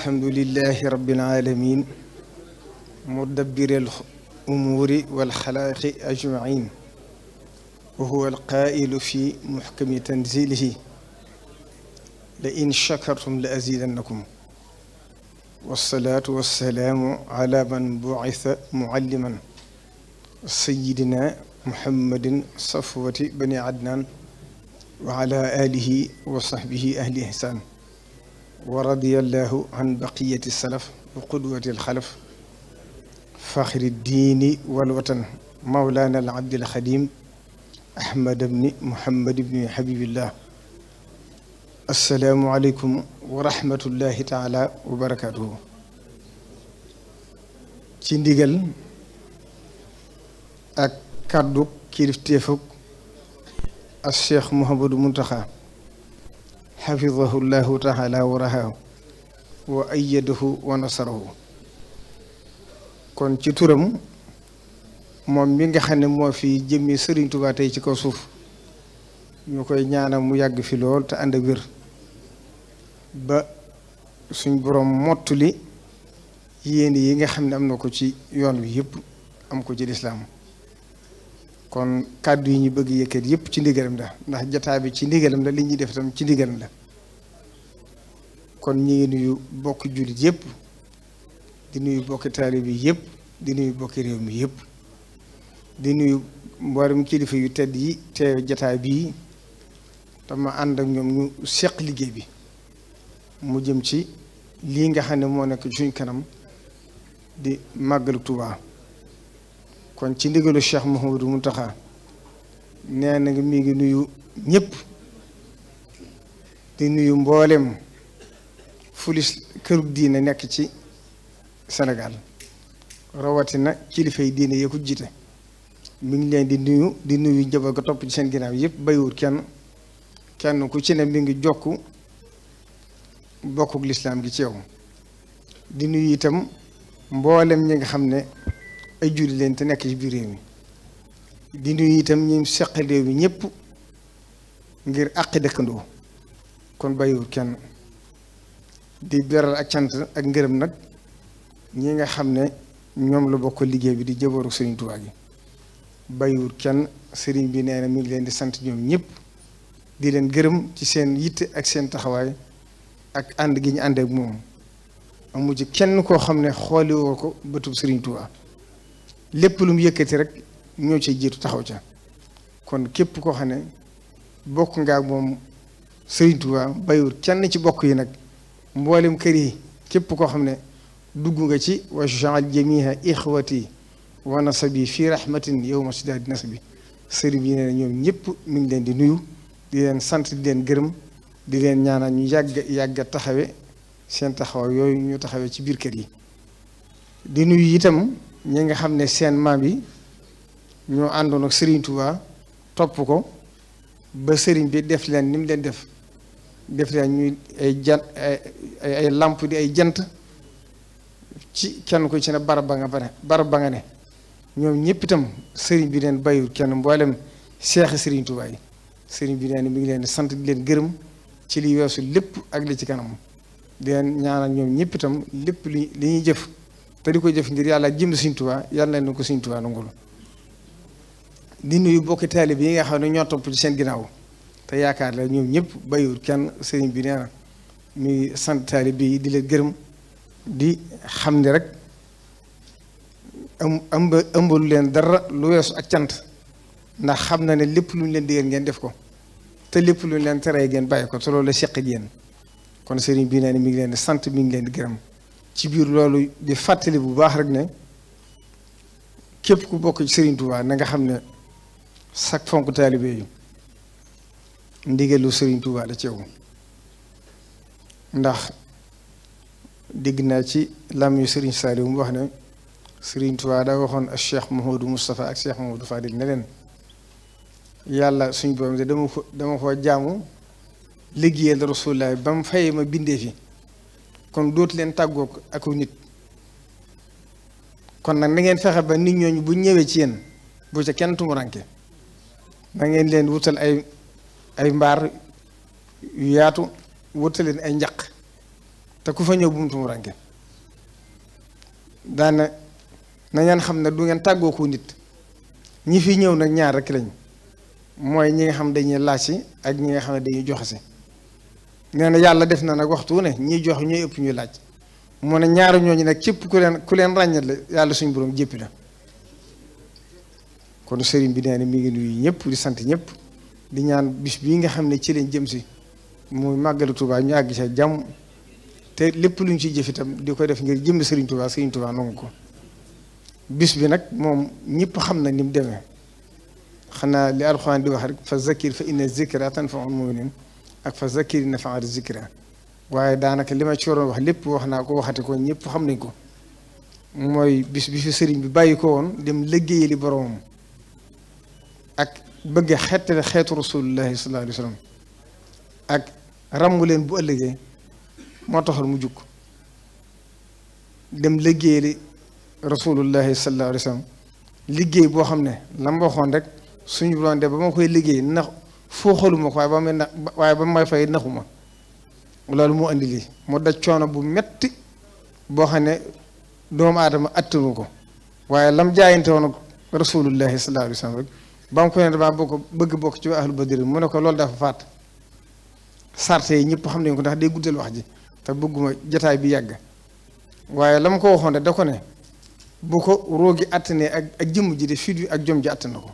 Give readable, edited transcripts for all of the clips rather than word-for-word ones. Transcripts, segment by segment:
alhamdulillahi rabbil alamin mudabbiril umuri wal xalaaqi ajmain wa huwa alqaa'ilu fi muxkami tanzilihi la in shakartum la azidannakum wassalaatu wassalaamu ala man bu'itha mualliman sayyidina muhammadin safwati bani adnan wa ala alihi wa sahbihi ahli ihsan wa radiyallahu an baqiyati salaf wa qudwati alxalaf faxri diini wal watan mawlana al abdil xadim ahmad ibni muhammad ibni habibillah assalaamu aleykum wa rahmatullahi taala wa barakatuhu ci ndigal ak kàddu kilifteefug al cheikh Mouhamadou Mountakha xafidahu llahu taala wa rahahu wa ayyadahu wa nasarahu kon ci turam moom mi nga xam ne moo fi jëmmi Sëriñ Tuubaa tey ci kaw suuf ñu koy ñaanal mu yàgg fi lool te ànd ak wér ba suñ boroom mottuli yéen yi nga xam ne am na ko ci yoon wi yëpp am ko ci lislaam kon kàddu yi ñu bëgg yëkkat yëpp ci ndigalam la ndax jataa bi ci ndigalam la li ñuy def tam ci ndigalam la kon ñi ngi nuyu bokki jullit yëpp di nuyu bokki taalibe yi yëpp di nuyu bokki réew mi yëpp di nuyu mboolem kilifa yu tedd yi te jataa bii te ma ànd ak ñoom ñu seq liggéey bi mu jëm ci lii nga xam ne moo nekk suñ kanam di màggalu Tuubaa kon ci ndigalu Cheikh Mouhamadou Mountakha nee na mi ngi nuyu ñëpp di nuyu mboolem fulis kërug diine nekk ci Sénégal rawatina kilifa yi diine yee ko jiite mi ngi leen di nuyu njaboot ga topp ci seen ginnaaw yëpp bayiwut kenn ku ci ne mi ngi jokk bokkuk lislaam gi ci yow di nuyu itam mboolem ñi nga xam ne ay julli leen te nekk ci biir réew mi di nuyu itam ñi seqal réew mi ñëpp ngir àqi dëkkandoo kon bàyyiwul kenn di beral ak cant ak ngërëm nag ñi nga xam ne ñoom la bokk liggéey bi di jëbooru Sëriñ Tuubaa gi bàyyiwul kenn sëriñ bi nee na mi ngi leen di sant ñoom ñëpp di leen gërëm ci seen yitte ak seen taxawaay ak ànd gi ñu ànd ak moom amu ci kenn koo xam ne xooliwoo ko bëtub Sëriñ Tuubaa lépp lu mu yëkkati rek ñoo ci jiitu taxaw ca kon képp koo xam ne bokk nga ak moom Sëriñ Tuubaa bàyyiwul kenn ci bokk yi nag mboolem kër yi képp koo xam ne dugg nga ci wa jaal jamiha ixwati wa nasabi fii rahmatin yawma sidaadi nasabi sëriñ yi ne ñoom ñëpp mi ngi leen di nuyu di leen sant di leen gërëm di leen ñaanal ñu yàgg taxawe seen taxaw yooyu ñu taxawee ci biir kër yi di nuyu itam ñi nga xam ne seen maam yi ñoo àndoon ak Sëriñ Tuubaa topp ko ba sëriñ bi def leen ni mu leen def leen ñuy ay làmp di ay jant ci kenn ko ci ne barab ba nga ne ñoom ñëpp itam sëriñ bi leen bàyyiwul kenn mboolem seexi Sëriñ Tuubaa yi sëriñ bi nee na mi ngi leen di sant di leen gërëm ci li weesu lépp ak li ci kanam di leen ñaanal ñoom ñëpp itam lépp li ñuy jëf te di ko jëf ngir yàlla jëm Sëriñ Tuubaa yàlla na ko Sëriñ Tuubaa nangul di nuyu bokki taalibe yi nga xam ne ñoo topp ci seen ginnaaw te yaakaar la ñoom ñëpp bàyyiwul kenn sëriñ bi nee na muy sant taalibe yi di leen gërëm di xam ne rek ëmbalu leen dara lu weesu ak cant ndax xam na ne lépp lu ñu leen digal ngeen def ko te lépp lu ñu leen teree ngeen bàyyi ko te loolu la seq yéen kon sëriñ bi nee na mi ngi leen di sant mi ngi leen di gërëm ci biir loolu di fàttali bu baax rek ne képp ku bokk ci Sëriñ Tuubaa na nga xam ne sak fonk taalibe yi ndigalu Sëriñ Tuubaa la ci yow ndax dégg naa ci lam yu Sëriñ Saaliw mu wax ne Sëriñ Tuubaa daa waxoon ak Cheikh Mouhamadou Moustapha ak Cheikh Mouhamadou Fadil ne leen yàlla suñ borom de dama ko jaamu liggéeyal Rasulullah ba mu fayee ma bindee fi kon dootu leen tàggoog ak nit kon nag na ngeen fexe ba nit ñooñu bu ñëwee ci yéen bu ca kenn tumuranke na ngeen leen wutal ay mbaar yu yaatu wutal leen ay njaq te ku fa ñëw bu mu tumuranke daana na ngeen xam ne du ngeen tàggoo ko nit ñi fi ñëw nag ñaar rek lañ mooy ñi nga xam dañuy laaj si ak ñi nga xam ne dañuy joxe si nee na yàlla def na nag waxtu ne ñiy joxe ñooy ëpp ñuy laaj mu ne ñaari ñooñu nag képp ku leen ràññale yàlla suñu borom jéppi la kon sëriñ bi nee na mi ngi nuyu ñëpp di sant ñëpp di ñaan bis bii nga xam ne ci lañ jëm si muy màggalu Tuubaa ñu àgg sa jàmm te lépp lu ñu ciy jëf itam di ko def ngir jëm sëriñ Tuubaa nangu ko bis bi nag moom ñëpp xam na ni mu demee xanaa li alxuraan di wax rek fa zakir fa inna zikra tanfa'ul mu'minin ak fa zakir nafa'at zikra waaye daanaka li ma ci waroon wax lépp wax naa ko waxati ko ñëpp xam nañ ko mooy bis bi fi sëriñ bi bàyyi ko woon dem liggéeyali li boromam ak bëgg a xettale xeetu rasulullahi sallallahu alayhi wa sallam ak ràmmu leen bu ëllëgee moo taxal mu jukk dem liggéeyali rasulullahi sallallahu alayhi wa sallam liggéey boo xam ne la ma waxoon rek suñu doon de ba ma koy liggéey nax foo xaluma ko waaye ba may fay naxuma loolu moo andi lii mu daj coono bu metti boo xam ne doomu aadama attanu ko waaye lam jaayante woon ak rasulullahi sallallahu alayhi wa sallam rek ba mu ko ne damaa bëgg bokk ci ahlu badri mu ne ko loolu dafa faat sarte yi ñëpp xam nañ ko ndax day guddal wax ji te bëgguma jataay bi yàgg waaye la ma ko waxoon rek da ko ne bu ko roogi attanee ak jëmm ji de fit wi ak jom ji attan na ko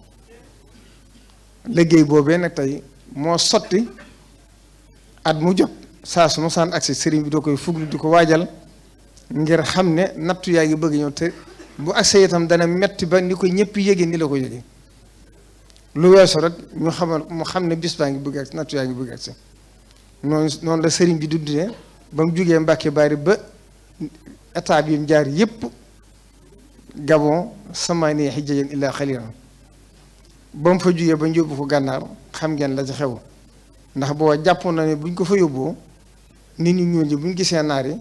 liggéey boobee nag tey moo sotti at mu jot saa su ma saan agsi sëriñ bi doo koy fuglu di ko waajal ngir xam ne nattu yaa ngi bëgg ñëw te bu agsee itam dana metti ba ni ko ñëpp yége ni la ko yége lu weesu rek ñu xamal mu xam ne bis baa ngi bëgg agsi nattu yaa ngi bëgg agsi noonu la sëriñ bi dundee ba mu jugee Mbàkke Bari ba état bi mu jaar yépp Gabon samaani xijjajan illaa xalilan ba mu fa jugee ba ñu yóbbu ko gànnaar xam ngeen la ci xew ndax boo jàppoon na ne buñ ko fa yóbboo nit ñu ñuul ñi buñ gisee naar yi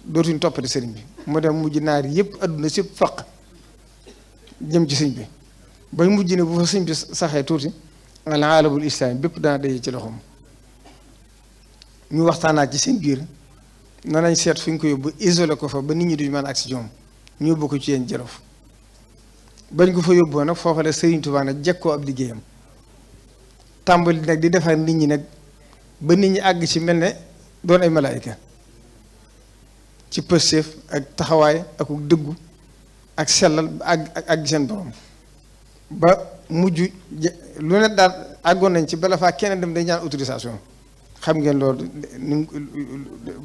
dootuñ toppati sëriñ bi mu dem mujj naar yi yëpp adduna si faq jëm ci sëñ bi bay mujj ne bu fa sëñ bi saxee tuuti al aalamul islaami bépp dana daje ci loxoom ñu waxtaanaat ci seen biir na nañ seet fu ñu ko yóbbu isolé ko fa ba nit ñi duñ mën ak si ñoom ñu yóbbu ko ci yéen Jolof bañ ko fa yóbboo nag foofa la Sëriñ Tuubaa nag jekkoo ab liggéeyam tàmbali nag di defar nit ñi nag ba nit ñi àgg ci mel ne doon ay malaayika ci pëstéef ak taxawaay ak dëggu ak sellal ak seen borom ba mujj lu ne daal àggoon nañ ci bala faa kenn dem day ñaan autorisation xam ngeen loolu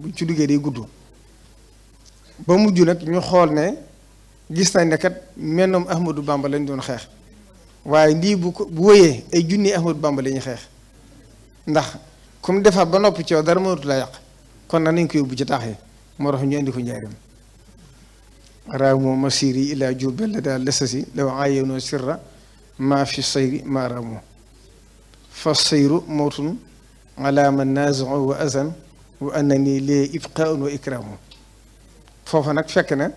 buñ ci duggee day gudd ba mujj nag ñu xool ne gis nañ ne kat mennoom Ahmadou Bamba lañ doon xeex waaye lii bu wëyee ay junni Ahmadou Bamba la ñuy xeex ndax comme defar ba noppi ci yow dara mënatu la yàq kon nag nañ ko yóbbu ci taax yi moo tax ñu indi ko njaarim raamoo masiri ila Jurbel la daal lesasi law aayonoo sirra maa fi sayri maa raamoo fa sayru mawtun ala man naazio wa azan wa annani lee ibqaun wa ikraamu foofa nag fekk na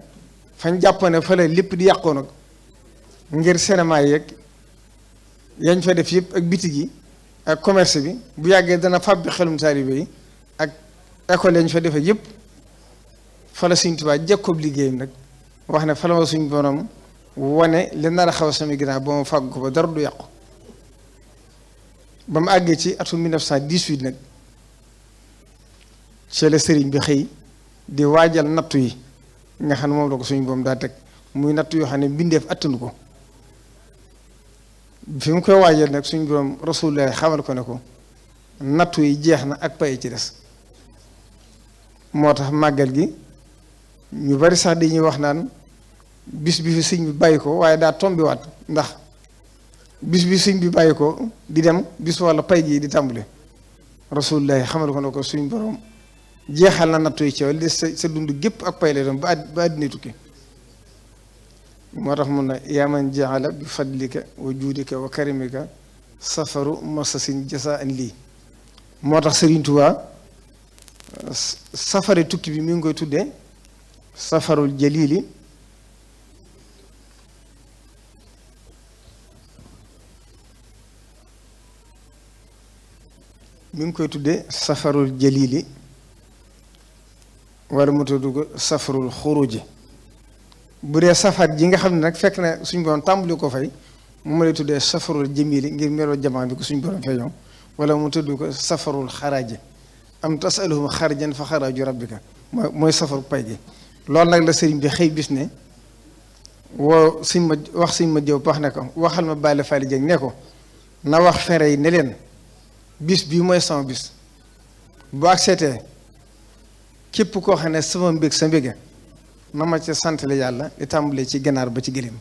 fañ jàpp ne fa la lépp di yàqoo nag ngir cinéma yeeg yañ fa def yëpp ak bitig yi ak commerce bi bu yàggee dana fàbbi xelum taalibe yi ak école yañ fa defe yëpp fa la Sëriñ Tuubaa jekkoob liggéeyam nag wax ne fa la ma suñ borom wane li nar a xaw sama ginnaaw ba ma fàgg ko ba dara du yàqu ba mu àggee ci atum 1918 nag ci la sëriñ bi xëy di waajal nattu yi nga xam ne moom la ko suñu boom daa teg muy nattu yoo xam ne mbindeef attanu ko fi mu koy waajal nag suñu borom Rasulullah xamal ko ne ko nattu yi jeex na ak pay ci des moo tax màggal gi ñu bari sax dañuy wax naan bis bi fi sëñ bi bàyyi ko waaye daa tombiwaat ndax bis bi sëñ bi bàyyi ko di dem bis walla pay gi di tàmbale Rasulullah xamal ko ne ko suñu borom jeexal na nattu yi ci li sa dund gépp ak pay lay doon ba àddina tukki moo tax mun na yaa man jaala bi fadlika wa juudika wa karimika safaru masasin jasaan lii moo tax Sëriñ Tuubaa safari tukki bi mi ngi koy tuddee safarul jalili mi ngi koy tuddee safarul jalili wala mu tudd ko safarul xuruji bu dee safar ji nga xam ne nag fekk na suñ borom tàmbali ko fay mu lay tuddee safarul jamili ngir meloo jamaa bi ko suñ borom feeñoo wala mu tudd ko safarul xaraji am tasaluhum xarajan fa xaraju rabbika mooy safaru pay gi loolu nag la sëriñ bi xëy bis ne woo suñ ma wax suñ ma jëw wax ne ko waxal ma Balla Fally Dieng ne ko na wax fere yi ne leen bis bii mooy sama bis bu accepté képp koo xam ne sama mbég sa mbége na ma ca sant la yàlla di tàmbalee ci ganaar ba ci gëléem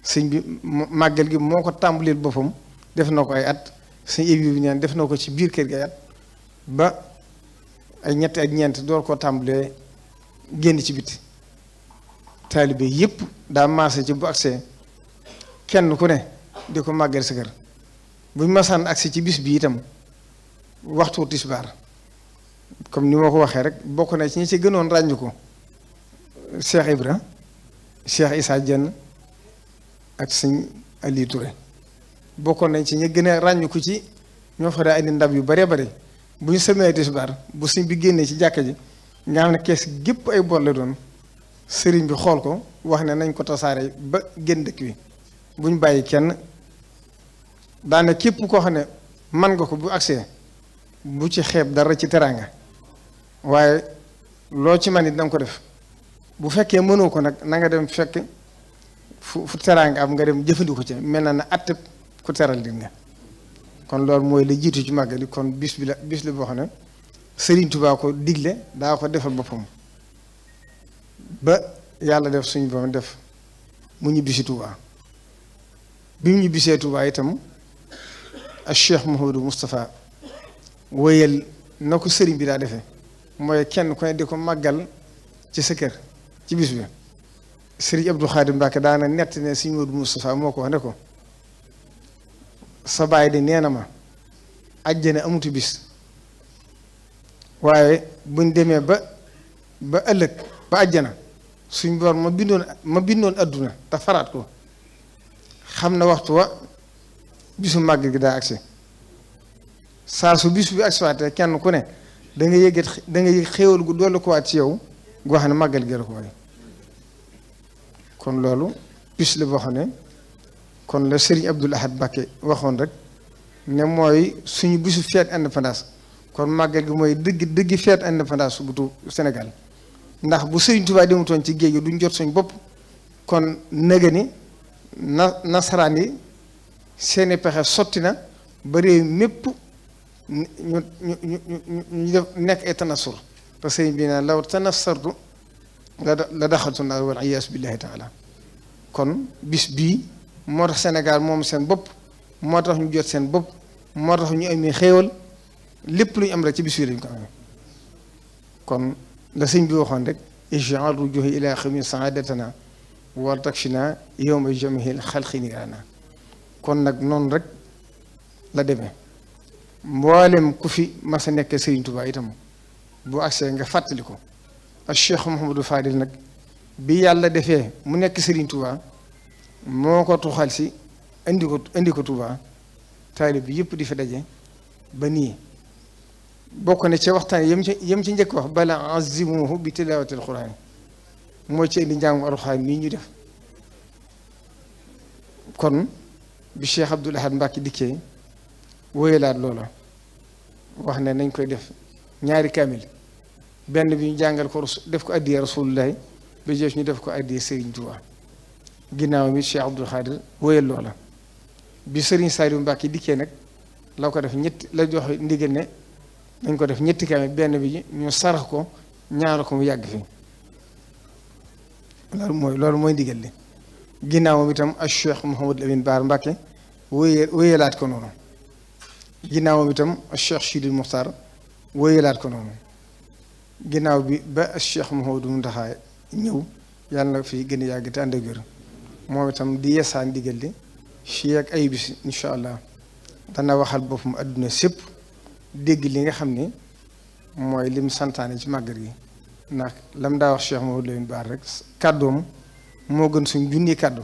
sëñ bi màggal gi moo ko tàmbaleel boppam def na ko ay at sëñ ébi bi neen def na ko ci biir kër gi ay at ba ay ñetti ak ñeent door koo tàmbalee génn ci biti taalibe yépp daa maase ci bu agsee kenn ku ne di ko màggal sa kër buñ masaan agsi ci bis bi itam waxtu tisbaar comme ni ma ko waxee rek bokk na ci ñi ci gënoon ràññu ko Cheikh Ibra Cheikh Issa Dieng ak sëñ Ali Touré bokkoon nañ ci ñi gën a ràññu ko ci ñoo fa daa indi ndab yu bare bare bu ñu sëmee tisbaar bu sëñ bi génnee ci jàkka ji nga xam ne kees gépp ay bool la doon sëriñ bi xool ko wax ne nañ ko tasaare ba génn dëkk bi buñ bàyyi kenn daane képp koo xam ne man nga ko bu agsee bu ci xeeb dara ci teraanga waaye loo ci man it danga ko def bu fekkee mënoo ko nag na nga dem fekk fu teraanga am nga dem jëfandikoo ci mel na ne att ku teral di nga kon loolu mooy la jiitu ci màggali kon bis la boo xam ne Sëriñ Tuubaa ko digle daa ko defal boppam ba yàlla def suñu boppam def mu ñibbisi Tuubaa bi mu ñibbisee Tuubaa itam ak Cheikh Mouhamadou Moustapha wéyal na ko sëriñ bi daa defee mooy kenn ku ne di ko màggal ci sa kër ci bis bi sëriñ Abdou Khadim Mbacke daana nett ne sëriñ Modou Moustapha moo ko wax ne ko sa baay de nee na ma àjjana amutu bis waaye buñ demee ba ëllëg ba àjjana suñ boor ma bindoon adduna te faraat ko xam na waxtu wa bisu màgg gi daa agsi saa su bis bi agsiwaatee kenn ku ne da nga yëg xéewal gu dolli ko waat ci yow goo xam ne màggal gi la ko waaye kon loolu bis la boo xam ne kon la Serigne Abdoul Ahad Mbacké waxoon rek ne mooy suñu bisu fête indépendance kon màggal gi mooy dëgg fête indépendance bu Sénégal ndax bu Serigne Touba demutoon ci géej gi duñ jot suñ bopp kon nëga ni nasaraan yi seeni pexe sotti na ba réew mépp ñu def nekk ay tanasur te sëñ bi naan law tanassartu la daxaltu naar wal iyaasu billahi taala kon bis bii moo tax Sénégal moom seen bopp moo tax ñu jot seen bopp moo tax ñu amee xéewal lépp lu ñu am rek ci bis bii lañ ko amee kon la sëñ bi waxoon rek ij'al rujuhi ila xamin saadatana wal takfina yawma jamihil xalqi niirana kon nag noonu rek la demee mboolem ku fi mas a nekk Serigne Touba itam bu agsee nga fàttali ko ak Cheikh Mouhamadou Fadil nag bi yàlla defee mu nekk Serigne Touba moo ko tuxal si indi ko Touba taalib bi yëpp di fi daje ba nii bokk na ci waxtaan yem ci njëkk wax bala azimuhu bi tilaawatil Quraan mooy ci indi njàngu Alxuraan nii ñu def kon bi Cheikh Abdoul Ahad Mbacké dikkee wóyalaat loola wax ne nañ koy def ñaari kaamil benn bi ñu jàngal ko def ko addiya Rasulullahi ba jëf ñu def ko addiya Serigne Touba ginnaaw bi Cheikh Abdoul Khadir wóyal loola bi Serigne Saliou Mbacké dikkee nag la ko def la jox ndigal ne nañ ko def ñetti kaamil benn bi ñu sarax ko ñaar ko mu yàgg fi loolu mooy ndigal li ginnaawam itam ak Cheikh Mouhamadou Lamine Bara Mbacké wóyalaat ko noonu ginnaawam itam ak Cheikh Sidil Muxtar wóyalaat ko noonu ginnaaw bi ba Cheikh Mouhamadou Mountakha ñëw yàlla na fi gën a yàgg te ànd ak wér moom itam di yeesaan ndigal li fii ak ay bis incha allah dana waxal boppam adduna sépp dégg li nga xam ni mooy lim santaane ci màggal gi ndax lam daa wax Cheikh Mouhamadou Lamine Bara rek kàddoom moo gën suñ junni kàddu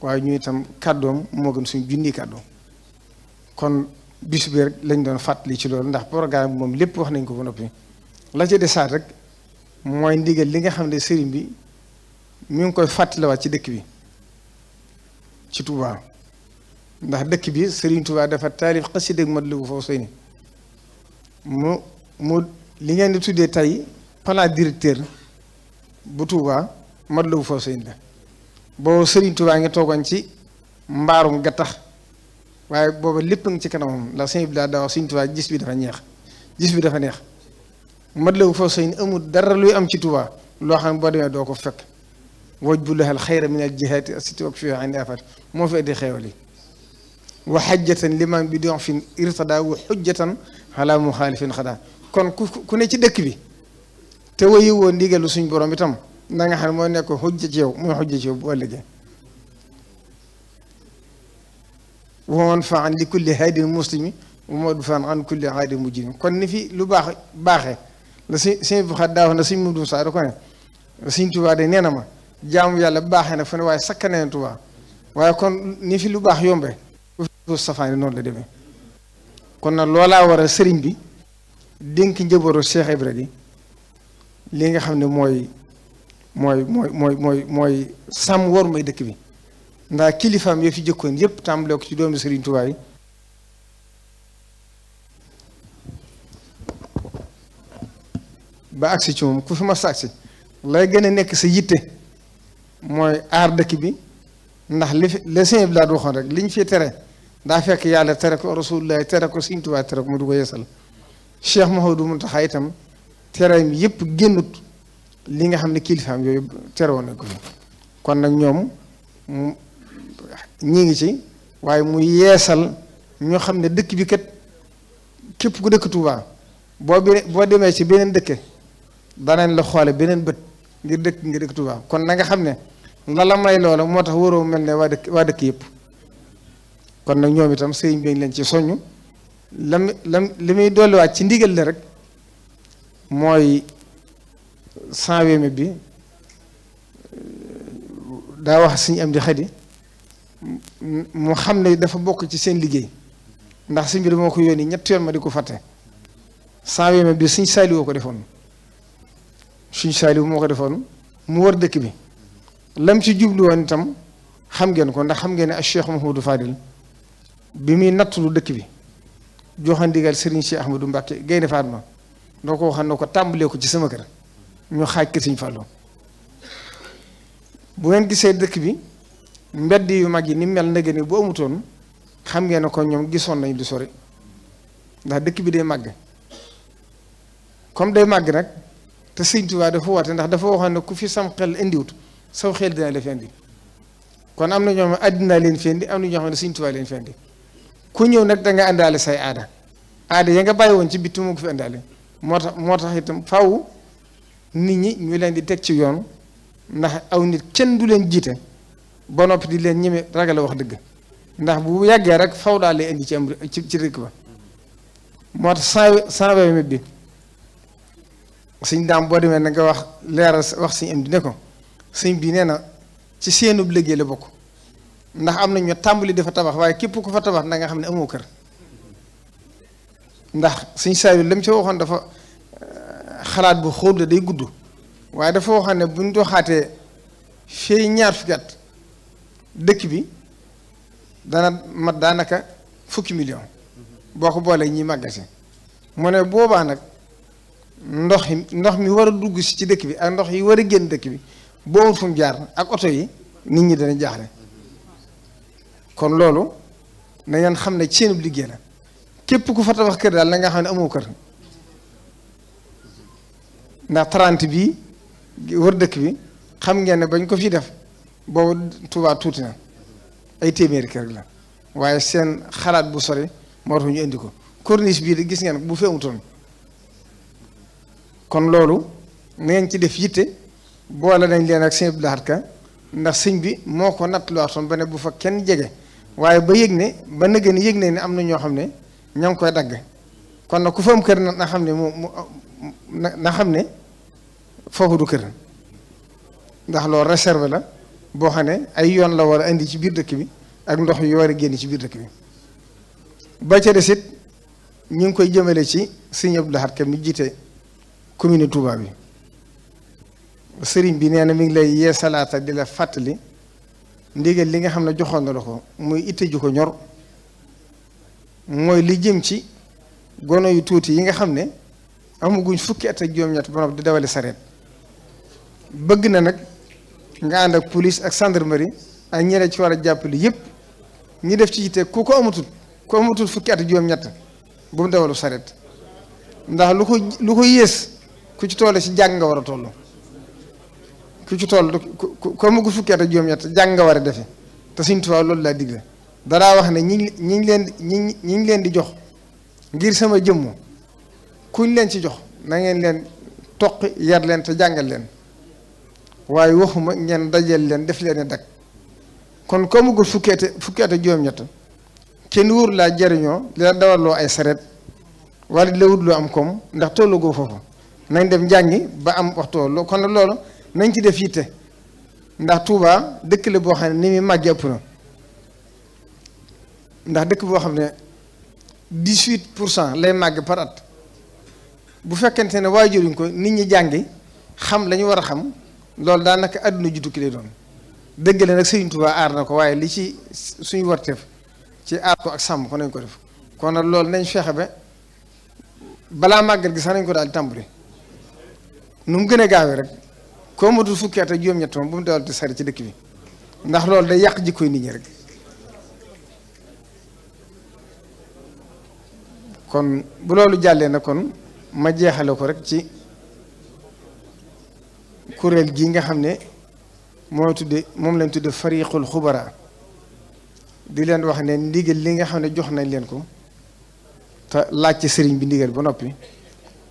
waaye ñu itam kàddoom moo gën suñ junni kàddu kon bis bi rek lañ doon fàttali ci loolu ndax programme bi moom lépp wax nañ ko ba noppi la ca desaat rek mooy ndigal li nga xam ne sëriñ bi mi ngi koy fàttaliwaat ci dëkk bi ci Touba ndax dëkk bi sëriñ Touba dafa taalif xasida ak Matlabul Fawzayni mu li ngeen di tuddee tey plan directeur bu Touba Matlabul Fawzayni la boobu sëriñ Touba ngi toogoon ci mbaarum gattax waaye booba lépp nga ci kanamam la sëñ bi daa wax sëriñ Touba gis bi dafa neex Matlabul Fawzayni amul dara luy am ci Touba loo xam ne boo demee doo ko fekk wajbu lahal xayra min al jihaati asiti wak fiha an afat moo fi indi xeewal yi wa xajjatan liman bi dox fin irtada wa xujjatan ala muxaalifin xadaa kon ku ne ci dëkk bi te wayu woo ndigalu suñ borom itam na nga xam ne moo nekk xujja ci yow muy xujja ci yow bu ëllëgee wa manfaan li kulli haadin muslimi wa madfaan an kulli aadin mujrim kon ni fi lu baaxee la sëñ bu xat daa wax na sëñ Mudu Saa da ko ne sëñ Tuubaa de nee na ma jaamu yàlla baaxee na fu ne waaye sakkanee na Tuubaa waaye kon ni fi lu baax yombe bu safaani noonu la demee kon nag loolaa war a sëriñ bi dénk njëbooru Cheikh Ibra gi li nga xam ne mooy sàmm war may dëkk bi ndax kilifaam yoo fi jëkkoon yépp tàmbalee ko ci doomu sëriñ Tuubaa yi ba agsi ci moom ku fi mas agsi lay gën a nekk sa yitte mooy aar dëkk bi ndax li sëñ bi laa waxoon rek liñ fi tere daa fekk yàlla tere ko rasulullah tere ko sëñ Tuubaa tere ko mu du ko yeesal Cheikh Mouhamadou Mountakha itam tere mi yëpp génnut li nga xam ne kilifaam yooyu tere woon nañ ko fi kon nag ñoom ñi ngi ci waaye mu yeesal ñoo xam ne dëkk bi kat képp ku dëkk Touba boo demee ci beneen dëkk danañ la xoole beneen bët ngir dëkk Touba kon na nga xam ne la may loola moo tax waroo mel ne waa dëkk yëpp kon nag ñoom itam sëriñ bi leen ci soññ li muy dolliwaat ci ndigal la rek mooy 120 bi daa wax suñu am di xadi mu xam ne dafa bokk ci seen liggéey ndax suñ bi dama ko yónni ñetti yoon ma di ko fàtte 120 bi suñ saaliwoo ko defoon suñ saaliwu moo ko defoon mu war dëkk bi lam ci jublu woon itam xam ngeen ko ndax xam ngeen ne ak Cheikh Mouhamadou Fadil bi muy nattulu dëkk bi joxe ndigal Serigne Cheikh Ahmadou Mbacke Gaynde Fatma doo ko waxal na ko tàmbalee ko ci sama kër ñu xaaj kër Serigne Fallou bu ngeen gisee dëkk bi mbedd yu mag yi ni mel ndege ni bu amutoon xam ngeen ne ko ñoom gisoon nañ du sori ndax dëkk bi day màgg comme day màgg nag te Sëñ Tuubaa dafa woote ndax dafa waxoon ne ku fi sam xel indiwut saw xel dina la fi indi kon am na ñoo xam ne àddina leen fi indi am na ñoo xam ne Sëñ Tuubaa leen fi indi ku ñëw nag da nga àndaale say aada ya nga bàyyi woon ci bitti moo ko fi àndaale moo tax itam faaw nit ñi ñu leen di teg ci yoon ndax aw nit kenn du leen jiite ba noppi di leen ñeme ragal a wax dëgg ndax bu yàggee rek faw daal lay indi ci dëkk ba moo tax 120 bi sëñ daam boo demee na nga wax leeral wax sëñ am di ne ko sëñ bi nee na ci seenub liggéey la bokk ndax am na ñu tàmbali dafa tabax waaye képp ku fa tabax na nga xam ne amoo kër ndax sëñ saa yu lam ci waxoon dafa xalaat bu xóot la day gudd waaye dafa waxoon ne buñ doxaatee fii ñaar fukki at dëkk bi dana mat daanaka fukki million boo ko boolee ñi màggase mu ne boobaa nag ndox mi war a dugg si ci dëkk bi ak ndox yi war a génn dëkk bi boo amul fu mu jaar ak oto yi nit ñi dana jaaxle kon loolu na ngeen xam ne seenub liggéey la képp ku fa tabax kër daal na nga xam ne amoo kër ndax 30 bii wër dëkk bi xam ngeen ne bañ ko fi def boobu Tuubaa tuuti na ay téeméeri kër la waaye seen xalaat bu sori moo tax ñu indi ko corniche bii de gis ngeen bu fi amutoon kon loolu na ngeen ci def yitte boole nañ leen ak sëñ Abdou Lahad Ka ndax sëñ bi moo ko natt lu waxtoon ba ne bu fa kenn jege waaye ba yëg ne ba nëgë ni yëg ne am na ñoo xam ne ña ngi koy dagg kon nag ku fa am kër na xam ne na xam ne foofu du kër ndax loolu réserve la boo xam ne ay yoon la war a indi ci biir dëkk bi ak ndox yi war a génn ci biir dëkk bi ba ca des it ñu ngi koy jëmale ci Sëriñ Abdou Lahad Ka mi jiite commune Touba bi sëriñ bi nee na mi ngi lay yee salaata di la fàttali ndigal li nga xam ne joxoon na la ko muy itte ju ko ñor mooy li jëm ci gono yu tuuti yi nga xam ne amaguñ fukki at ak juróom-ñett ba noppi di dawali sareet bëgg na nag nga ànd ak police ak gendarmerie ak ñeneen ci war a jàppale yëpp ñi def ci yitte ku amatul fukki at ak juróom-ñett bu mu dawalu sareet ndax lu ko yées ku ci toll ci jàng nga war a toll ku ci toll ku amagul fukki at ak juróom-ñett jàng nga war a defe te Sëriñ Tuubaa loolu laa digle danaa wax ne ñi ngi leen di jox ngir sama jëmmu kuñ leen ci jox na ngeen leen toqi yar leen te jàngal leen waaye waxuma ngeen dajeel leen def leen dak kon ko amagul fukki at ak juróom-ñett kenn wóor laa jariñoo di la dawaloo ay sareet wala di la wutloo am koom ndax tollu goo foofu nañ dem njàngi ba am waxtu loolu kon nag loolu nañ ci def yitte ndax Touba dëkk la boo xam ne ni muy màggee ëpp na ndax dëkk boo xam ne 18% lay màgg par at bu fekkente ne waajuruñ ko nit ñi jàngi xam la ñu war a xam loolu daanaka àdduna ju tukki lay doon dëgg la nag Sëriñ Touba aar na ko waaye li ci suñu warteef ci aar ko ak sàmm ko nañ ko def kon nag loolu nañ fexe ba balaa màggal gi sax nañ ko daal tàmbali nu mu gën a gaawee rek koo matul fukki at ak juróom-ñett moom bu mu dawal te sari ci dëkk bi ndax loolu day yàq jikkoy nit ñi rek kon bu loolu jàllee na kon ma jeexale ko rek ci kuréel gi nga xam ne moom lañ tudde fariqul xubara di leen wax ne ndigal li nga xam ne jox nañ leen ko te laaj ci sëriñ bi ndigal ba noppi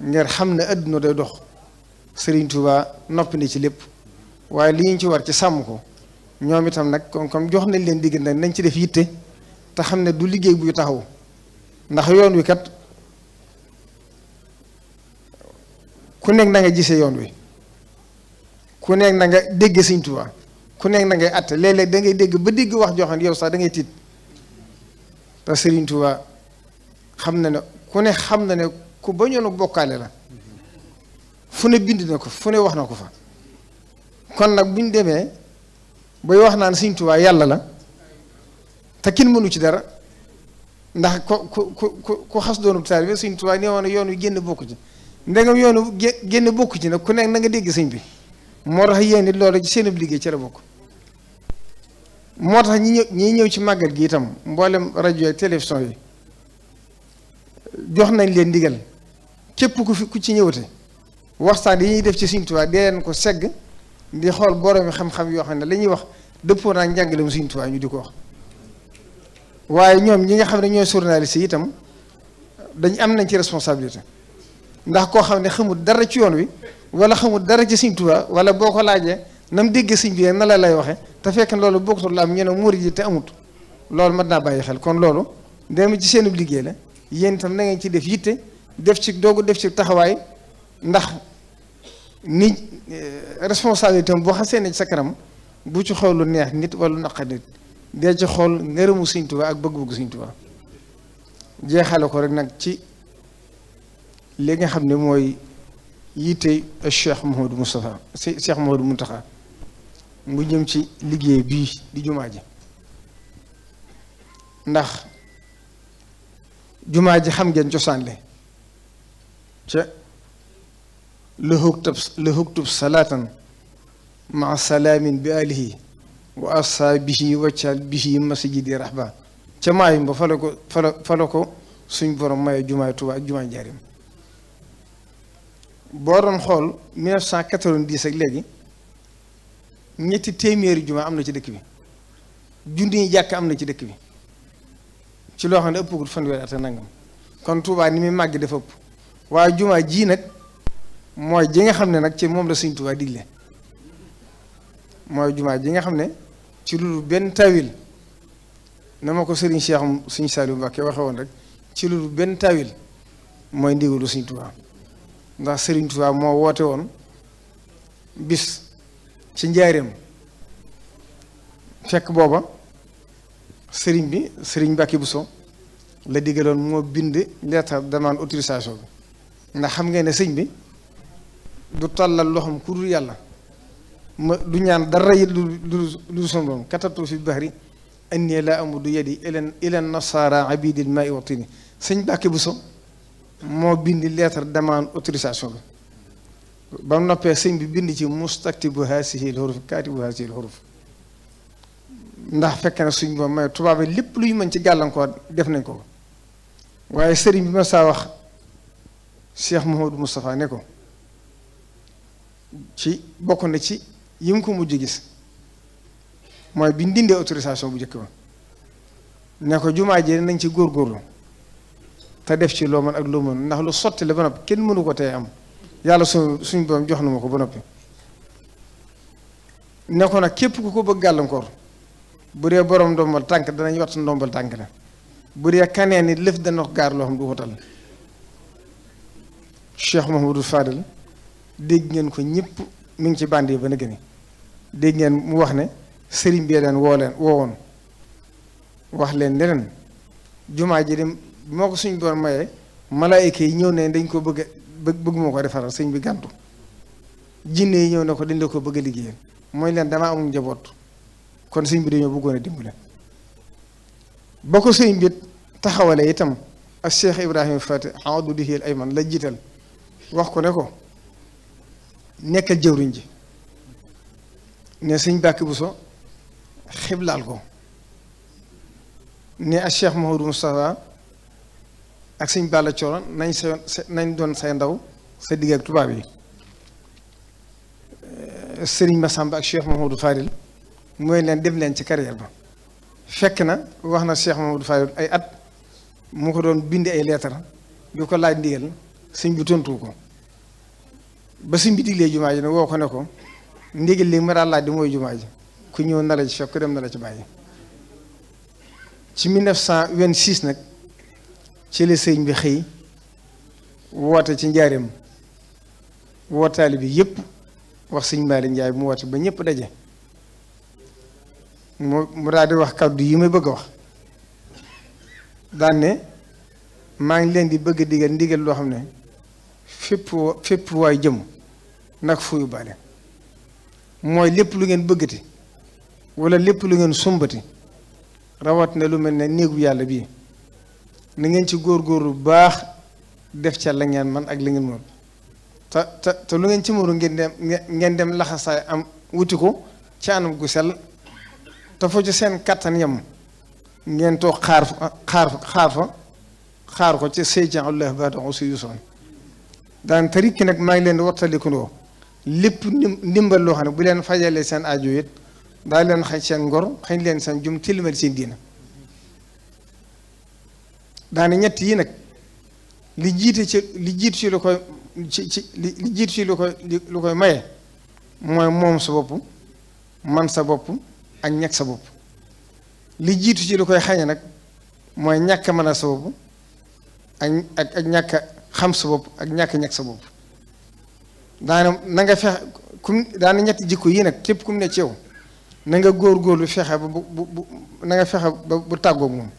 ngir xam ne adduna day dox Sëriñ Tuubaa noppi ni ci lépp waaye li ñu ci war ci sàmm ko ñoom itam nag comme jox nañ leen ndigal nag nañ ci def yitte te xam ne du liggéey buy taxaw ndax yoon wi kat ku nekk na nga gisee yoon wi ku nekk na nga dégg Sëriñ Tuubaa ku nekk na ngay atte léeg-léeg da ngay dégg ba dégg wax joo xam ne yow sax da ngay tiit te Sëriñ Tuubaa xam na ne ku ne xam na ne ku bañoon bokkaale la fu ne bind na ko fu ne wax na ko fa kon nag bu ñu demee bay wax naan Sëriñ Tuubaa yàlla la te kenn mënu ci dara ndax ku xas doonub taalibe Sëriñ Tuubaa nee woon ne yoon wi génn bokku ci ndegam yoonu génn bokku ci nag ku nekk na nga dégg sëñ bi moo tax yéen it loolu ci seen liggéey ci la bokk moo tax ñi ñëw ci màggal gi itam mboolem rajo ak télévision yi jox nañ leen ndigal képp ku ci ñëwate waxtaan yi ñuy def ci Sëriñ Tuubaa dee leen ko segg di xool boroomi xam-xam yoo xam ne la ñuy wax dëppoo naa njàngaleem Sëriñ Tuubaa ñu di ko wax waaye ñoom ñi nga xam ne ñooy journaliste yi itam dañ am nañ ci responsabilité ndax koo xam ne xamul dara ci yoon wi wala xamul dara ci Sëriñ Tuubaa wala boo ko laajee na mu déggee sëñ bi na la lay waxee te fekk loolu bokkutul la am ñu ne murid yi te amut loolu mat naa bàyyi xel kon loolu dem ci seen liggéey la yéen itam na ngeen ci def yitte def ci doogu def ci taxawaay ndax ni responsabilité am boo xasee ne ci sa kanam bu ci xool lu neex nit wala lu naqar nit dee ci xool ngërëmu Sëriñ Tuubaa ak bëgg-bëgg Sëriñ Tuubaa jeexale ko rek nag ci li nga xam ne mooy yitte Cheikh Mouhamadou Moustapha Cheikh Mouhamadou Mountakha mu jëm ci liggéey bii di jumaa ji ndax jumaa ji xam ngeen cosaan le ca la huktub salaatan maa salaamin bi alihi wa asaabihi waccal bihi masjidi rahba ca maayum ba fala ko suñ borom maye jumaay Tuubaa ak jumaay Njaaréem boo doon xool 1990 ak léegi ñetti téeméeri jumaa am na ci dëkk bi junni jàkk am na ci dëkk bi ci loo xam ne ëppagul fanweeri at ak nangam kon Tuubaa ni muy màgg dafa ëpp waaye jumaa jii nag mooy ji nga xam ne nag ci moom la Sëriñ Tuubaa digle mooy jumaa ji nga xam ne ci lu benn tawil na ma ko Sëriñ Cheikh Sëriñ Saliou Mbacké waxe woon rek ci lu benn tawil mooy ndigalu Sëriñ Tuubaa ndax Sëriñ Tuubaa moo woote woon bis ci njaareem fekk booba sëriñ Mbàkke Buso la digaloon moo bind lettre demande autorisation bi ndax xam ngeen ne sëñ bi du tàllal loxoom ku dul yàlla ma du ñaan dara yi lu sunu borom katabtu fi bahri anni la amudu yadi ilan nasara abidil ma'i wa tini sëñ Mbàkke Buso moo bind lettre demande autorisation bi ba mu noppee sëñ bi bind ci mustaktibu haasihi l huruf kaatibu haasihi l huruf ndax fekk na suñ boom may tubaab yi lépp luy mën ci gàllankoor def nañ ko waaye sëriñ bi ma saa wax Cheikh Mouhamadou Moustapha ne ko ci bokk na ci yi mu ko mujj gis mooy bi ndindee autorisation bu njëkk ba ne ko jumaa ji nañ ci góorgóorlu te def ci loo mën ak loo mën ndax lu sotti la ba noppi kenn mënu ko tey am yàlla suñ boom jox na ma ko ba noppi ne ko nag képp ku ko bëgg gàllankoor bu dee borom ndombal tànk danañ wat ndombal tànk la bu dee kanee ni lëf dana ko gaar loo xam du ko tal Cheikh Mouhamadou Fadel dégg ngeen ko ñëpp mi ngi ci bànd yi ba na gëni dégg ngeen mu wax ne sëriñ bi leen woowoon wax leen leneen jumaa ji dem moo ko suñ doon mayee malaayika yi ñëw ne dañ ko bëgg moo ko defaral sëñ bi gàntu jinne yi ñëw ne ko dañ la ko bëgg a liggéeyal mooy leen damaa amul njaboot kon sëñ bi dañoo bëggoon a dimbale ba ko sëñ bi taxawale itam ak Cheikh Ibrahima Fati awdu dihil ayman la jiital wax ko ne ko nekkal jëwriñ ji ne sëñ Mbàkke Buso xiblaal ko ne ak Cheikh Mouhamadou Moustapha ak sëñ Balla Coro nañ doon say ndaw sa digg ak tubaab yi sëriñ Massamba ak Cheikh Mouhamadou Fadil mooy leen dem leen ci carrière ba fekk na wax na Cheikh Mouhamadou Fadil ay at mu ko doon bindi ay leetar bi ko laaj ndigal sëñ bi tontu ko ba sëñ bi diglee jumaa ji ne woo ko ne ko ndigal li ma daal laaj di mooy jumaa ji ku ñëw na la ci fekk ku dem na la ci bàyyi ci 1926 nag ci la sëñ bi xëy woote ci njaareem wootaali bi yëpp wax sëñ Maali Njaay mu woote ba ñëpp daje mu daal di wax kàddu yi may bëgg a wax daan ne maa ngi leen di bëgg a digal ndigal loo xam ne fépp waay jëm nag fu yóbbaale mooy lépp lu ngeen bëggati wala lépp lu ngeen sumbati rawat na lu mel ne néegu yàlla bii na ngeen ci góorgóorlu bu baax def ca la ngeen man ak la ngeen moom te lu ngeen ci mënu ngeen dem laxasaay am wuti ko ci anam gu sell te foo ci seen kattan yem ngeen toog xaar ko ci seycan allah baada aussi yusoon daan tarikki nag maa ngi leen di wattalikundoo lépp ndimbal loo xam ne bu leen fajalee seen aajo it daa leen xañ seen ngor xañ leen seen jum tilimal seen diina daane ñett yi nag li jiitu ci lu koy li jiitu ci lu koy maye mooy moom sa bopp man sa bopp ak ñàkk sa bopp li jiitu ci lu koy xañe nag mooy ñàkk mën a sa bopp ak ñàkk xam sa bopp ak ñàkk sa bopp daane na nga fexe daane ñetti jikko yi nag képp kum ne ci yow na nga góorgóorlu fexe ba na nga fexe ba bu tàggoog moom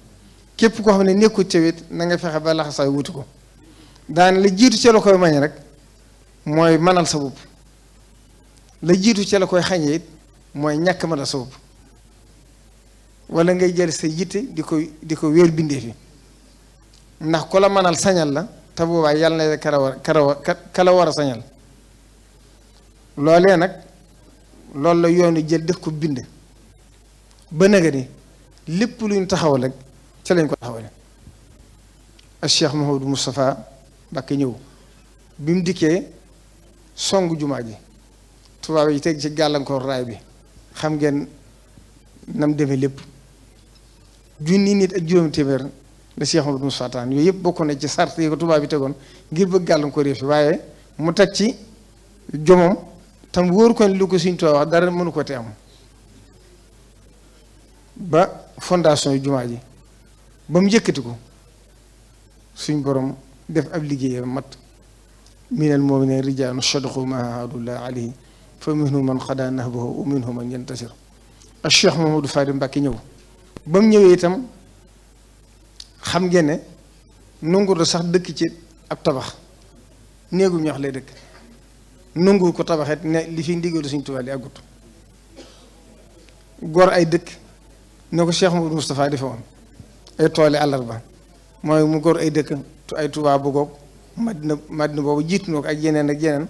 képp koo xam ne nekkul ci wet na nga fexe ba laxasaay wuti ko daane la jiitu ci la koy mañe rek mooy mënal sa bopp la jiitu ci la koy xañe it mooy ñàkk mënal sa bopp wala ngay jël sa yitte di ko wéer bindee fi ndax ku la mënal sañal la te boobaa yàlla na kala war a sañal loolee nag loolu la yoonu jël def ko bind ba naga ni lépp luñ taxawal rek ca lañ ko taxawale ak Cheikh Mouhamadou Moustapha Mbacké ñëw bi mu dikkee song jumaa ji tubaab yi teg ci gàllankoor raay bi xam ngeen nam demee lépp junni nit ak juróomi téeméer la Cheikh Mouhamadou Moustapha taan yooyu yëpp bokk na ci sart yi ko tubaab yi tegoon ngir bëgg gàllankoor yi fi waaye mu teg ci jomom tam wóor ko lu ko suñ tubaab wax dara mënu ko te am ba fondation yu jumaa ji ba mu yëkkati ko suñ borom def ab liggéeyam mat minal mu'minina rijaalun sadaqu ma ahadullah alayhi fa minhum man qadaa nahbahu wa minhum man yantasir ak Cheikh Mouhamadou Fadi Mbacké ñëw ba mu ñëwee itam xam ngeen ne nangu sax dëkk ci ab tabax néegu ñox lay dëkk nangu ko tabaxet ne li fi ndigalu Sëriñ Tuubaa li àggut gor ay dëkk ne ko Cheikh Mouhamadou Moustapha defe woon ay tooli àllarba mooy mu gor ay dëkk ay Tuubaa bu goog Madina boobu jiitu na ko ak yeneen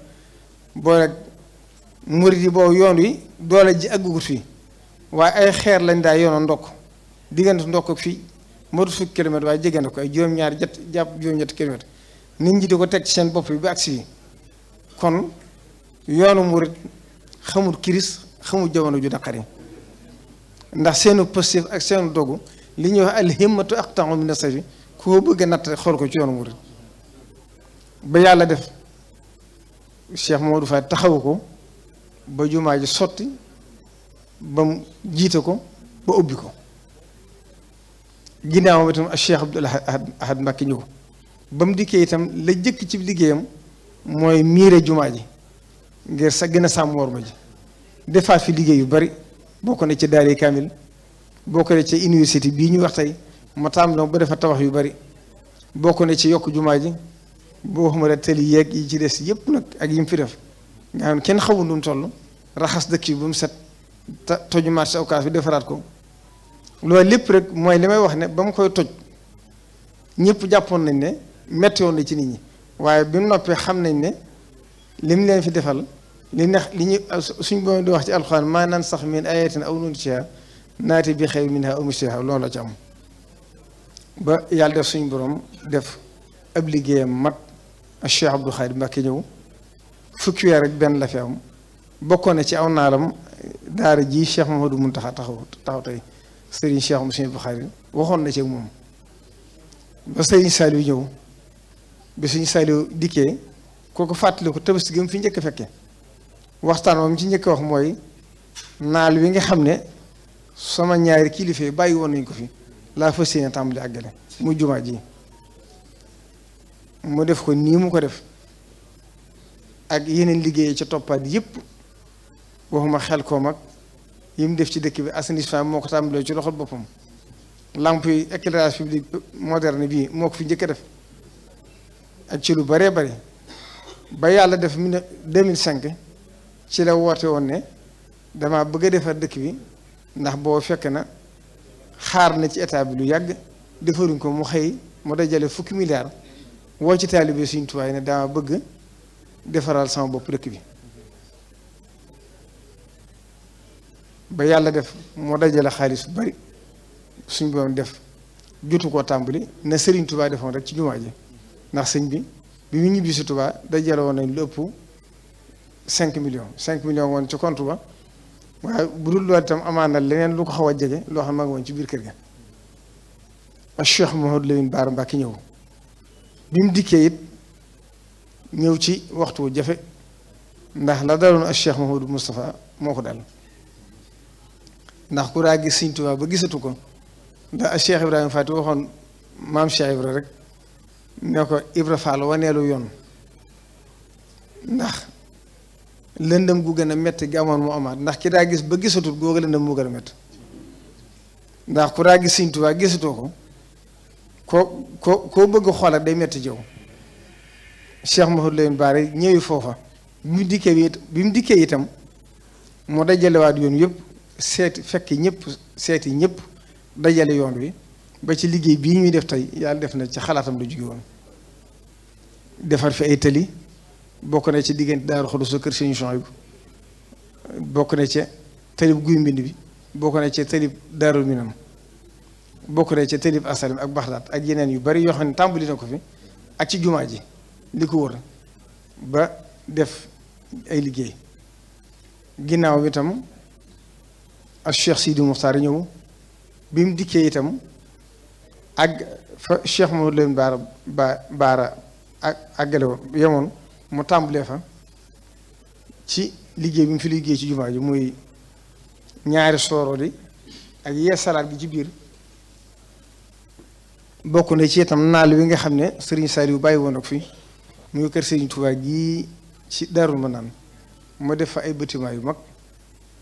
boo rek murid yi boobu yoon wi doole ji àggugut fii waaye ay xeer lañ daa yoonoo ndokk diggante ndokk ak fii motu fukki kilomètre waaye jege na ko ay juróom-ñaar jàpp juróom-ñetti kilomètre nit ñi di ko teg ci seen bopp bi ba agsi yi kon yoonu murid xamul kiris xamul jamono ju naqari ndax seenu positif ak seenu dogu li ñuy wax al himmatu aqta'u min as-sayfi koo bëgg a natt xool ko ci yoonu murid ba yàlla def Cheikh Mamadou Faye taxawu ko ba jumaa ji sotti ba mu jiite ko ba ubbi ko ginnaawam itam ak Cheikh Abdoul Ahad Mbacké ñëw ba mu dikkee itam la jëkk ci liggéeyam mooy miire jumaa ji ngir sa gën a sàmm worma ji defaat fi liggéey yu bari bokk na ci daari kaamil bokk na ci université bii ñu wax tey ma tàmbali ba defa tabax yu bari bokk na ci yokk jumaa ji boo xam ne tëli yeeg yi ci des yëpp nag ak yi mu fi def nga xam ne kenn xamul nu mu toll raxas dëkk yi ba mu set toju marché Ocass bi defaraat ko loolu lépp rek mooy li may wax ne ba mu koy toj ñëpp jàppoon nañ ne metti woon na ci nit ñi waaye bi mu noppee xam nañ ne lim leen fi defal li ñu suñ boobu di wax ci alxuraan maa nansakh min ayatin aw nunsiha naati bi xayrin minha aw misliha loolu la ci am ba yàlla def suñ borom def ab liggéeyam mat ak Cheikh Abdou Khadre Mbacké ñëw fukki weer rek benn la fi am bokkoon na ci aw naalam daara ji Cheikh Mouhamadou Mountakha taxaw tey Serigne Cheikh Moussa Abdou Khadre waxoon na ci moom ba Serigne Saliou ñëw bi suñu Saliou dikkee kooku fàttali ko Tabaski gi mu fi njëkk a fekke waxtaan moom ci njëkk a wax mooy naal wi nga xam ne sama ñaari kilifa yi bàyyi woon nañ ko fi laa fas yéene tàmbali àggale mu jumaa ji mu def ko nii mu ko def ak yeneen liggéey ca toppaat yëpp waxuma xel koo mag yi mu def ci dëkk bi assainissement moo ko tàmbalee ci loxol boppam lamp yi éclairage public moderne bii moo ko fi njëkk a def ak ci lu bëree bëri ba yàlla def 2005 ci la woote woon ne dama bëgg a defar dëkk bi ndax boo fekk na xaar na ci état bi lu yàgg defaruñ ko mu xëy mu dajale fukki milliards woo ci taalibe Sëriñ Tuubaa ne dama bëgg defaral sama bopp dëkk bi ba yàlla def moo dajale xaalis bu bari suñ borom def jotu koo tàmbali na Sëriñ Tuubaa defoon rek ci jumaa ji ndax sëñ bi mu ñibbi si Tuubaa dajale woon nañ lu ëpp 5 millions woon ci compte ba waaye bu dul loolu itam amaan na leneen lu ko xaw a jege loo xam ne ma ngi woon ci biir kër ga ak Cheikh Mouhamadou Lamine Bara Mbacké ñëw bi mu dikkee it ñëw ci waxtu jafe ndax la daloon ak Cheikh Mouhamadou Moustapha moo ko dal ndax ku daa gis Sëriñ Tuubaa ba gisatu ko ndax ak Cheikh Ibrahima Faty waxoon maam Cheikh Ibra rek ne ko Ibra Fall waneelu yoon ndax lëndëm gu gën a métti gi amoon mu amaat ndax ki daa gis ba gisatul googu lëndëm moo gën a métti ndax ku daa gis Sëriñ Tuubaa gisatoo koo bëgg xoolal day métti jëw Cheikh Mouhamadou Lamine Bara ñëwi foofa bi mu dikkee itam moo dajalewaat yoon yëpp seeti ñëpp dajale yoon wi ba ci liggéey bii ñuy def tey yàlla def na ci xalaatam la jóge woon defar fi ay tëli bokk na ci diggante Daaru Xudoos kër Sëriñ Souhaïbou bokk na ci tëlib Guy Mbind bi bokk na ci tëlib Daarul Minam bokk na ci tëlib Asalim ak Baxdaat ak yeneen yu bari yoo xam ne tàmbali na ko fi ak ci jumaa ji li ko wër ba def ay liggéey ginnaaw bi itam ak Cheikh Sidi Muxtaar ñëw bi mu dikkee itam ak fa Cheikh Mouhamadou Lamine Bara ak àggale woon yemoon mu tàmbalee fa ci liggéey bi mu fi liggéey ci jumaa ji muy ñaari sooro di ak yee salaat gi ci biir bokk na ci itam naal wi nga xam ne Serigne Saliou bàyyi woon ak fi muy kër Serigne Touba gii ci Daarul Manaan mu def fa ay bâtiment yu mag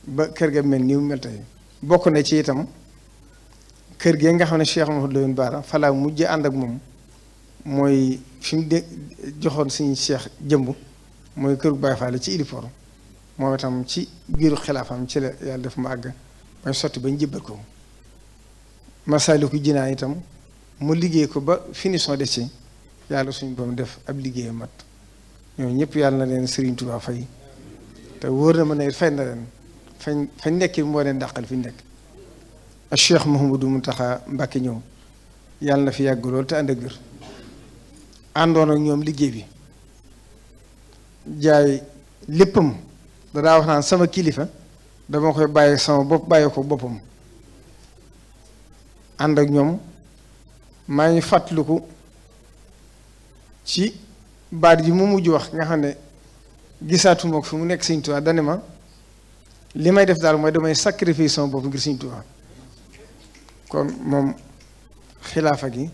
ba kër ga mel nii mu mel tey bokk na ci itam kër kër gi nga xam ne Cheikh Mouhamadou Lamine Bara falaa mujj ànd ak moom mooy fi mu joxoon suñu Cheikh jëmb mooy kër Baye Fall ci Ilipor moom itam ci biiru xilaafam ci la yàlla def mu àgg bañ sotti bañ jébbal ko Masaalikul Jinaan itam mu liggéey ko ba finition de ci yàlla suñu boom def ab liggéey mat ñoo ñëpp yàlla na leen Serigne Touba fay te wóor na ma ne fay na leen fañ nekk moo leen dàqal fi ñu nekk ak Cheikh Mouhamadou Mountakha Mbacké ñëw yàlla na fi yàgg lool te ànd ak wér àndoon ak ñoom liggéey bi jaay léppam danaa wax naan sama kilifa dama koy bàyyi sama bopp bàyyi ko boppam ànd ak ñoom maa ngi fàttaliku ci baat yi mu mujj wax nga xam ne gisaatuma ko fi mu nekk Sëñ Tuubaa dane ma li may def daal mooy damay sacrifice sama bopp ngir Sëñ Tuubaa kon moom xilaafa gi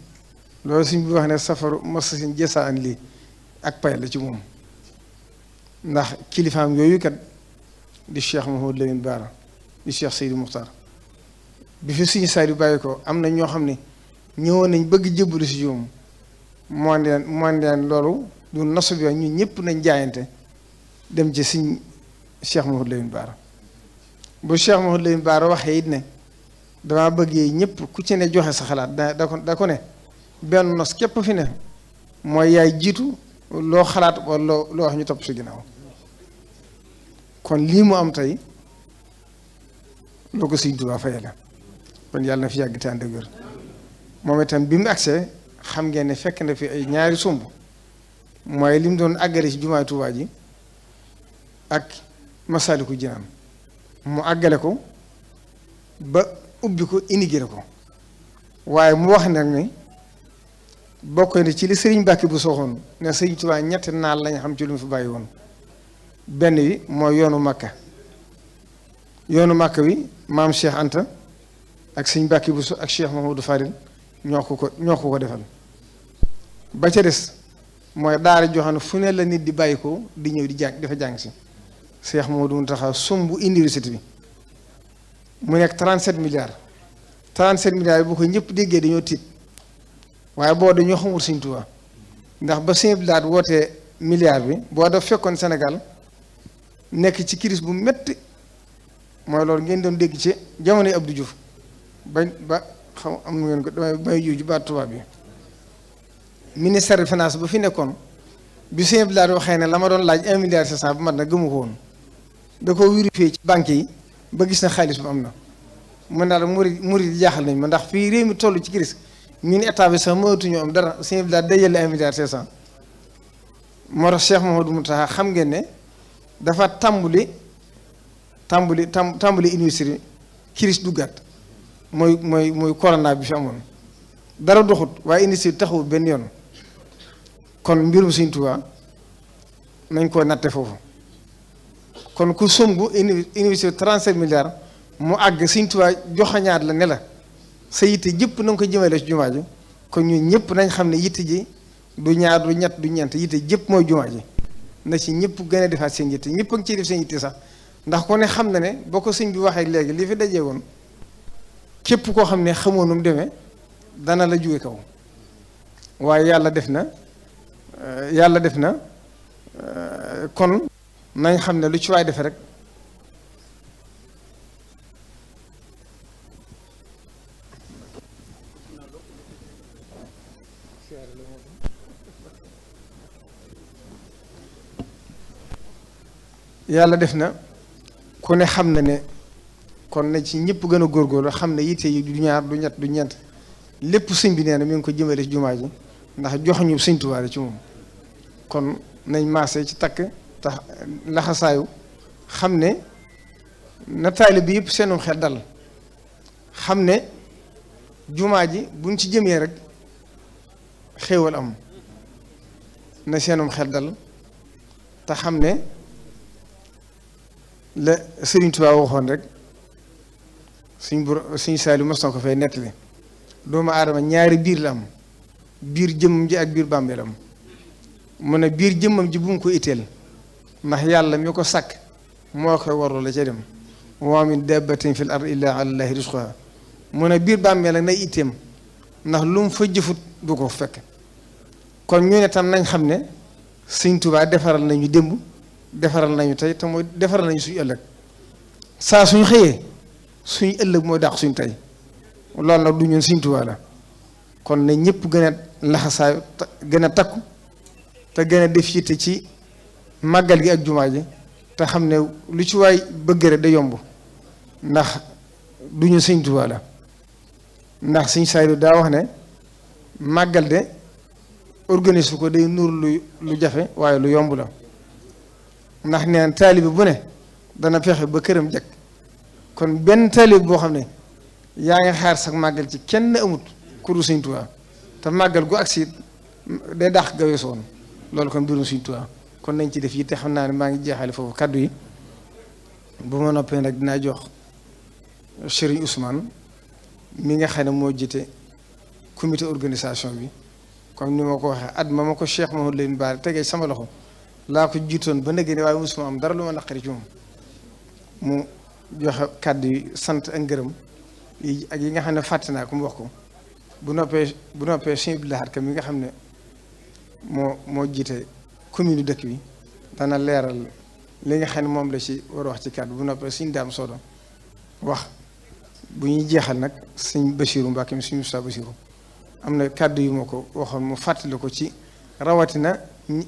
loolu suñ bi wax ne safaru masasin jësaan lii ak pay la ci moom ndax kilifaam yooyu kat di Cheikh Mouhamadou Lamine Bara di Cheikh Seydi Muxtaar bi fi suñu saa yu bàyyi ko am na ñoo xam ne ñëwoon nañ bëgg jébbalu si joom moo leen loolu du nasu bi ñun ñëpp nañ jaayante dem ci suñ Cheikh Mouhamadou Lamine Bara bu Cheikh Mouhamadou Lamine Bara waxee it ne damaa bëggee ñëpp ku ci ne joxe sa xalaat da ko ne benn nos képp fi ne mooy yaay jiitu loo xalaat wala loo wax ñu topp si ginnaaw kon lii mu am tey loo ko Sëñ Tuubaa fayee la kon yàlla na fi yàgg te ànd ak wér moom itam bi mu agsee xam ngeen ne fekk na fi ay ñaari sumb mooy li mu doon àggale ci jumaay Tuubaa ji ak Masaalikul Jinaan mu àggale ko ba ubbi ko inauguré ko waaye mu wax nag ne bokk na ci li Sëriñ Mbàkke bu soxoon ne Sëriñ Tuubaa ñetti naal lañ xam ci lu mu fi bàyyi woon benn wi mooy yoonu Makka wi maam Cheikh Anta ak Sëriñ Mbàkke bu so ak Cheikh Mahamadou Fadil ñoo ko defal ba ca des mooy daara joo xam ne fu ne la nit di bàyyi ko di ñëw di jàng dafa jàng si Cheikh Mahamadou Mountakha sumbu université bi mu nekk 37 milliards 37 milliards yi bu ko ñëpp déggee dañoo tiit waaye boo dañoo xamul Sëñ Tuubaa ndax ba Sëñ Blaat wootee milliard bi boo def fekkoon Sénégal nekk ci crise bu metti mooy loolu ngeen doon dégg ci jamono yi Abdou Diouf ba xam am na ngeen ko damay juuju baat tubaab bi ministère de finance ba fi nekkoon bi Sëñ Blaat waxee ne la ma doon laaj 1 milliard 500 bu mat na gëmu ko woon da ko vérifié ci banque yi ba gis na xaalis bu am na mën daal murid jaaxal nañ ma ndax fii réew mi toll ci crise ñu ne état bi sax mënatuñu am dara Sëñ Blaat dajale 1 milliard 500 moo tax Cheikh Mouhamadou Mountakha xam ngeen ne dafa tàmbali université crise duggaat mooy corona bi fi amoon dara doxut waaye université taxawul benn yoon kon mbirum Sëñ Tuubaa nañ ko natte foofu kon ku sumb université 37 milliards mu àgg Sëñ Tuubaa joxañaat la ne la sa yitte jëpp na nga ko jëmale ci jumaa ji kon ñun ñëpp nañ xam ne yitte ji du ñaar du ñett du ñeent yitte jëpp mooy jumaa ji na ci ñëpp gën a defaat seen yitte ñëpp a ngi ciy def seen yitte sax ndax ku ne xam na ne boo ko sëñ bi waxee léegi li fi dajee woon képp koo xam ne xamoo nu mu demee dana la jóge kaw waaye yàlla def na kon nañ xam ne lu ci waay defe rek yàlla def na ku ne xam na ne kon na ci ñëpp gën a góorgóorlu xam ne yitte yi du ñaar du ñett du ñeent lépp sëñ bi nee na mi ngi ko jëmale ci jumaa ji ndax jox ñu Sëñ Tuubaa ci moom kon nañ maase ci takk tax laxasaayu xam ne na taalibe bi yëpp seenum xel dal xam ne jumaa ji buñ ci jëmee rek xéewal am na seenum xel dal te xam ne la Sëriñ Tuubaa waxoon rek suñ Saaliw mos na ko fay nettali doomu aadama ñaari biir la am biir jëmmam ji ak biir bàmbeelam mu ne biir jëmmam ji bu mu ko itteel ndax yàlla mi ko sàkk moo koy warlu la ca dem wa min dabbatin fil ardi illa ala llahi rizquha mu ne biir bàmmeel ak nay itteem ndax lu mu fa jëfut du ko fekk. kon ñu ne tam nañ xam ne Sëñ Tuubaa defaral nañu démb defaral nañu tey te mooy defaral nañu suñu ëllëg saa suñu xëyee suñu ëllëg mooy dàq suñu tey loolu nag du ñun Sëñ Tuubaa la. kon ne ñëpp gën a laxasaayu gën a takku te gën a def yitte ci màggal gi ak jumaa ji te xam ne lu ci waay bëgg rek da yomb ndax du ñu Sëñ Tuubaa la ndax Sëñ Saaliw daa wax ne màggal de organise ko day nuur lu jafe waaye lu yomb la ndax neen taalibe bu ne dana fexe ba këram jag kon benn taalibe boo xam ne yaa ngi xaar sax màggal ci kenn amut ku dul Sëñ Tuubaa te màggal gu agsi day dàq ga weesu woon loolu kon mbirum Sëñ Tuubaa kon nañ ci def yi te xam naa ne maa ngi jeexale foofu kaddu yi bu ma noppee nag dinaa jox Serigne Ousmane mi nga xam ne moo jiite comité organisation bi comme ni ma ko waxee at ma ko Cheikh Mouhamadou Lamine Bara tegee sama loxo laa ko jiitoon ba nëgë ne waaye mosuma am dara lu ma naqari ci moom mu joxe kàddu yi sant ak ngërëm yi ak yi nga xam ne fàtte naa ko mu wax ko bu noppee Sëñ Abdou Lahad Ka mi nga xam ne moo jiite commune dëkk bi dana leeral li nga xam ne moom la ci war a wax ci kàddu bu noppee Sëñ Daam Soodo wax bu ñuy jeexal nag Sëñ Basiiru Mbàkke mi Sëñ Musaa Basiiru am na kàddu yu ma ko waxoon mu fàttali ko ci rawatina nit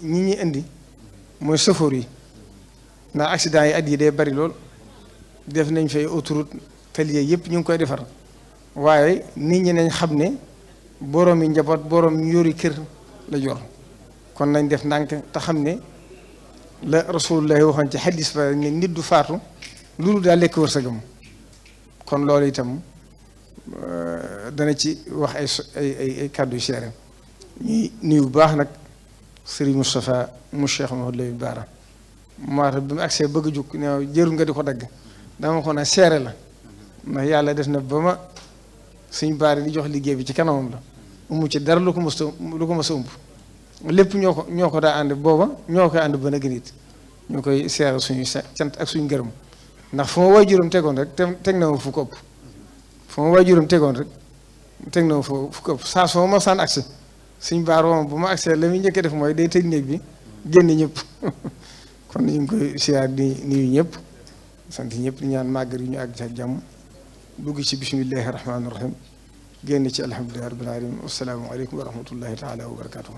ñi indi mooy safoor yi ndax accident yi at yi day bari lool def nañ fay autoroute talier yëpp ñu ngi koy defar waaye nit ñi nañ xam ne boroom yi njaboot boroom ñu yori kër la jor kon nañ def ndànk te xam ne la Rasulullahi waxoon ci xadis ba ne nit du faatu loolu daa lekk wërsëgam kon loolu itam dana ci wax ay kàddu yu seere ñuy nuyu bu baax nag Serigne Moustapha mu Cheikh Mouhamadou Lamine Bara moo tax bi mu agsee bëgg a jug ne jërul nga di ko dagg dama ko ne seere la ndax yàlla def na ba ma Sëñ Bara di jox liggéey bi ci kanamam la umu ci dara lu ko mës a ëmb lépp ñoo ko daa ànd booba ñoo koy ànd ba na gënit ñu koy seere suñu cant ak suñu ngërëm ndax fu ma waajuram tegoon rek teg na ma fu ko ëpp fu ma waajuram tegoon rek teg na ma fu ko ëpp saa soo ma saan agsi Sëñ Bara moom bu ma agsee la muy njëkk def mooy day tëj néeg bi génn ñëpp kon ñu ngi koy siyaar di nuyu ñëpp sant ñëpp di ñaan màggal yi ñu àgg ci ak jàmm dugg ci bismillahi rahmaani rahim génn ci alhamdulillahi rabbil alamin wassalaamu aleykum wa rahmatullahi taala wa barakatuh